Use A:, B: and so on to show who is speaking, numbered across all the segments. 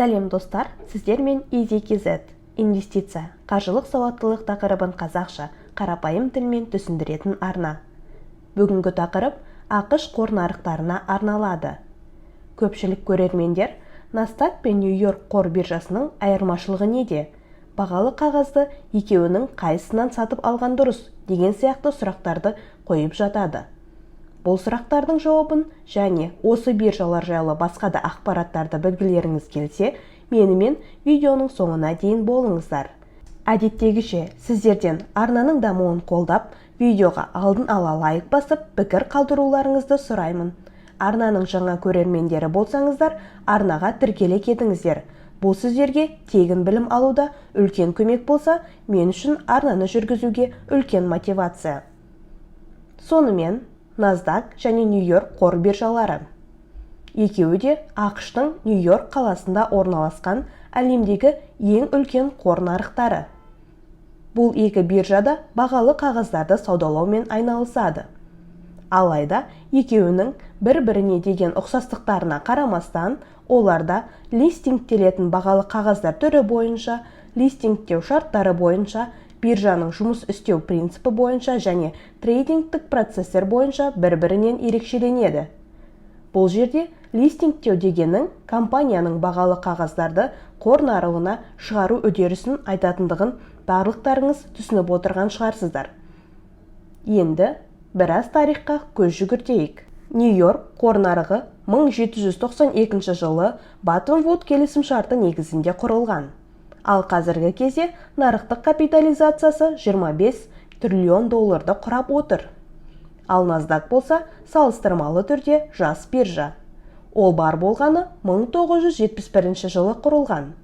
A: Сәлем, достар! Сіздермен EasyKZ. Инвестиция, қаржылық сауаттылық тақырыбын қазақша, қарапайым тілмен түсіндіретін арна. Бүгінгі тақырып АҚШ қор нарықтарына арналады. Көпшілік көрермендер Насдак пен Нью-Йорк қор биржасының айырмашылығы неде, бағалы қағазды екеуінің қайсысынан сатып алған дұрыс деген сияқты сұрақтарды қойып жатады. Бұл сұрақтардың жауабын және осы биржалар жайлы басқа да ақпараттарды білгілеріңіз келсе, менімен видеоның соңына дейін болыңыздар. Әдеттегіше, сіздерден арнаның дамуын қолдап, видеоға алдын ала лайк басып, пікір қалдыруларыңызды сұраймын. Арнаның жаңа көрермендері болсаңыздар, арнаға тіркеле кетіңіздер. Бұл сіздерге тегін білім алуда үлкен көмек болса, мен үшін арнаны жүргізуге үлкен мотивация. Сонымен, Насдак және Нью-Йорк қор биржалары. Екеуі де АҚШ-тың Нью-Йорк қаласында орналасқан әлемдегі ең үлкен қор нарықтары. Бұл екі биржа да бағалы қағаздарды саудалаумен айналысады. Алайда екеуінің бір-біріне деген ұқсастықтарына қарамастан, оларда листингтелетін бағалы қағаздар түрі бойынша, листингтеу шарттары бойынша, биржаның жұмыс істеу принципі бойынша және трейдингтік процесстер бойынша бір-бірінен ерекшеленеді. Бұл жерде листингтеу дегенің компанияның бағалы қағаздарды қор нарығына шығару үдерісін айтатындығын барлықтарыңыз түсініп отырған шығарсыздар. Енді біраз тарихқа көз жүгіртейік. Нью-Йорк қор нарығы 1792 жылы Бреттон-Вуд келісімшарты негізінде құрылған. Ал қазіргі кезде нарықтық капитализациясы 25 триллион долларды құрап отыр. Ал Насдак болса, салыстырмалы түрде жас биржа. Ол бар болғаны 1971 жылы құрылған.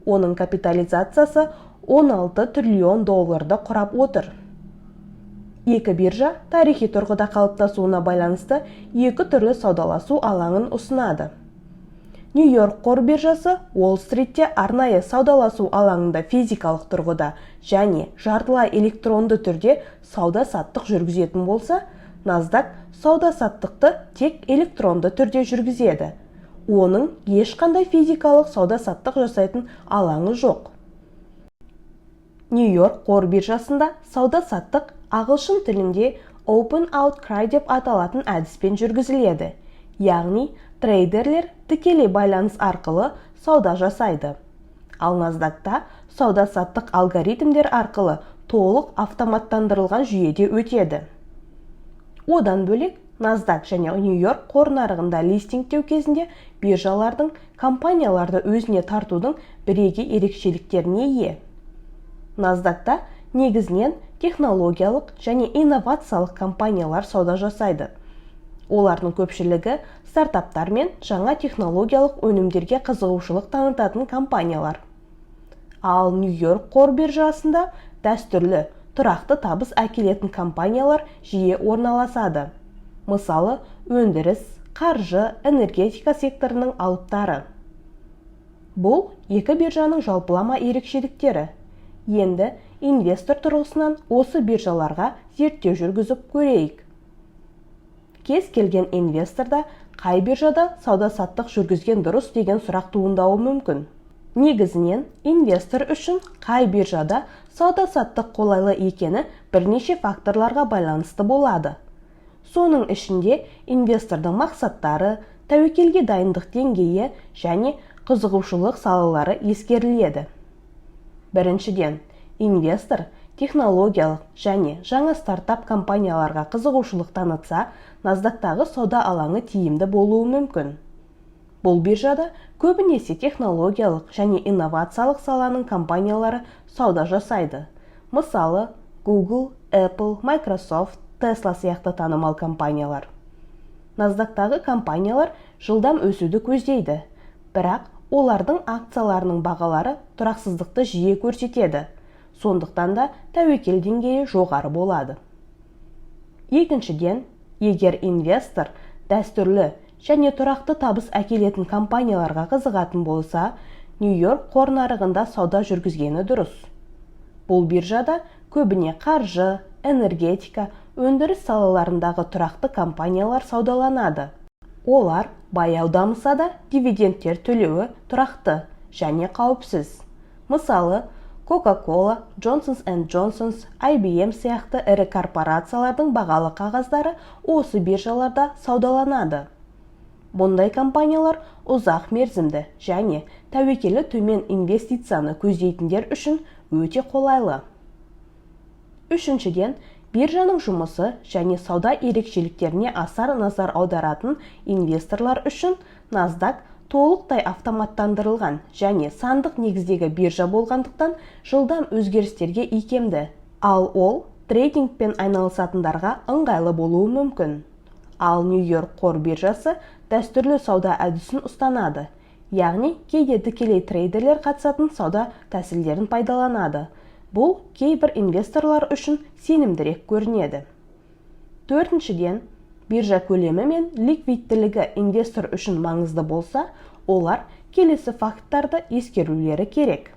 A: Оның капитализациясы 16 триллион долларды құрап отыр. Екі биржа тарихи тұрғыда қалыптасуына байланысты екі түрлі саудаласу алаңын ұсынады. Нью-Йорк қор биржасы Уолл-стритте арнайы саудаласу алаңында физикалық тұрғыда және жартылай электронды түрде сауда-саттық жүргізетін болса, Насдак сауда-саттықты тек электронды түрде жүргізеді. Оның ешқандай физикалық сауда-саттық жасайтын алаңы жоқ. Нью-Йорк қор биржасында сауда-саттық ағылшын тілінде open outcry деп аталатын әдіспен жүргізіледі, яғни трейдерлер тікелей байланыс арқылы сауда жасайды. Ал Насдакта сауда-саттық алгоритмдер арқылы толық автоматтандырылған жүйеде өтеді. Одан бөлек, Насдак және Нью-Йорк қор нарығында листингтеу кезінде биржалардың компанияларды өзіне тартудың бірегей ерекшеліктеріне ие. Насдакта негізінен технологиялық және инновациялық компаниялар сауда жасайды. Олардың көпшілігі стартаптар мен жаңа технологиялық өнімдерге қызығушылық танытатын компаниялар. Ал Нью-Йорк қор биржасында дәстүрлі, тұрақты табыс әкелетін компаниялар жиі орналасады, мысалы, өндіріс, қаржы, энергетика секторының алыптары. Бұл екі биржаның жалпылама ерекшеліктері. Енді инвестор тұрғысынан осы биржаларға зерттеу жүргізіп көрейік. Кез келген инвесторда қай биржада сауда-саттық жүргізген дұрыс деген сұрақ туындауы мүмкін. Негізінен, инвестор үшін қай биржада сауда-саттық қолайлы екені бірнеше факторларға байланысты болады. Соның ішінде инвестордың мақсаттары, тәуекелге дайындық деңгейі және қызығушылық салалары ескеріледі. Біріншіден, инвестор технологиялық және жаңа стартап компанияларға қызығушылық танытса, Насдактағы сауда алаңы тиімді болуы мүмкін. Бұл биржада көбінесе технологиялық және инновациялық саланың компаниялары сауда жасайды, мысалы, Google, Apple, Microsoft, Tesla сияқты танымал компаниялар. Насдактағы компаниялар жылдам өсуді көздейді, бірақ олардың акцияларының бағалары тұрақсыздықты жиі көрсетеді, сондықтан да тәуекел деңгейі жоғары болады. Екіншіден, егер инвестор дәстүрлі және тұрақты табыс әкелетін компанияларға қызығатын болса, Нью-Йорк қор нарығында сауда жүргізгені дұрыс. Бұл биржада көбіне қаржы, энергетика, өндіріс салаларындағы тұрақты компаниялар саудаланады. Олар Баяу дамыса да, дивидендтер төлеуі тұрақты және қауіпсіз. Мысалы, Coca-Cola, Johnson Johnson, IBM сияқты ірі корпорациялардың бағалы қағаздары осы биржаларда саудаланады. Бұндай компаниялар ұзақ мерзімді және тәуекелі төмен инвестицияны көздейтіндер үшін өте қолайлы. Үшіншіден, биржаның жұмысы және сауда ерекшеліктеріне аса назар аударатын инвесторлар үшін NASDAQ толықтай автоматтандырылған және сандық негіздегі биржа болғандықтан, жылдам өзгерістерге икемді. Ал ол трейдингпен айналысатындарға ыңғайлы болуы мүмкін. Ал Нью-Йорк қор биржасы дәстүрлі сауда әдісін ұстанады, яғни кейде тікелей трейдерлер қатысатын сауда тәсілдерін пайдаланады. Бұл кейбір инвесторлар үшін сенімдірек көрінеді. Төртіншіден, биржа көлемі мен ликвидтілігі инвестор үшін маңызды болса, олар келесі факттарды ескерулері керек.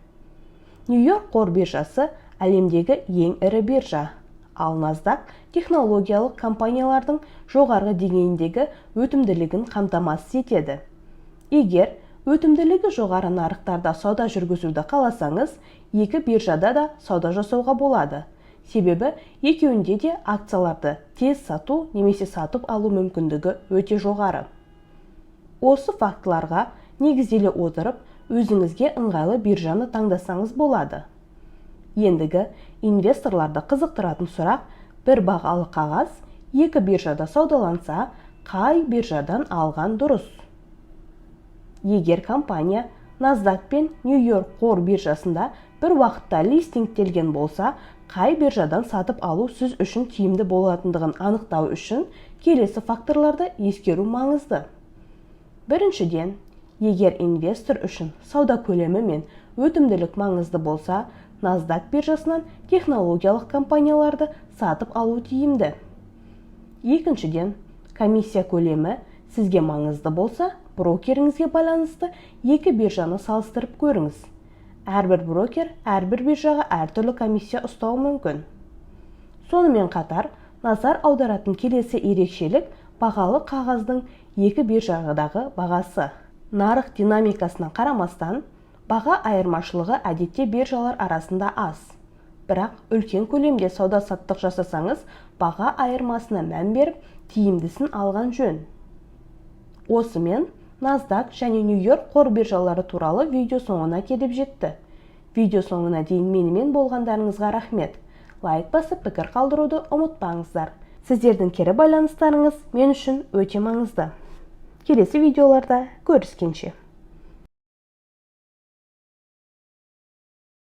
A: Нью-Йорк қор биржасы әлемдегі ең ірі биржа, ал NASDAQ технологиялық компаниялардың жоғарғы деңгейіндегі өтімділігін қамтамасыз етеді. Егер өтімділігі жоғары нарықтарда сауда жүргізуді қаласаңыз, екі биржада да сауда жасауға болады, себебі екеуінде де акцияларды тез сату немесе сатып алу мүмкіндігі өте жоғары. Осы фактыларға негізделе отырып, өзіңізге ыңғайлы биржаны таңдасаңыз болады. Ендігі инвесторларды қызықтыратын сұрақ: бір бағалы қағаз екі биржада саудаланса, қай биржадан алған дұрыс? Егер компания NASDAQ пен Нью-Йорк қор биржасында бір уақытта листингтелген болса, қай биржадан сатып алу сіз үшін тиімді болатындығын анықтау үшін келесі факторларды ескеру маңызды. Біріншіден, егер инвестор үшін сауда көлемі мен өтімділік маңызды болса, NASDAQ биржасынан технологиялық компанияларды сатып алу тиімді. Екіншіден, комиссия көлемі сізге маңызды болса, брокеріңізге байланысты екі биржаны салыстырып көріңіз. Әрбір брокер әрбір биржаға әртүрлі комиссия ұстауы мүмкін. Сонымен қатар, назар аударатын келесі ерекшелік: бағалы қағаздың екі биржадағы бағасы. Нарық динамикасына қарамастан, баға айырмашылығы әдетте биржалар арасында аз. Бірақ үлкен көлемде сауда-саттық жасасаңыз, баға айырмасына мән беріп, тиімдісін алған жөн. Осымен NASDAQ және Нью-Йорк қор биржалары туралы видео соңына келіп жетті. Видео соңына дейін менімен болғандарыңызға рахмет. Лайк басып, пікір қалдыруды ұмытпаңыздар. Сіздердің кері байланыстарыңыз мен үшін өте маңызды. Келесі видеоларда көріскенше!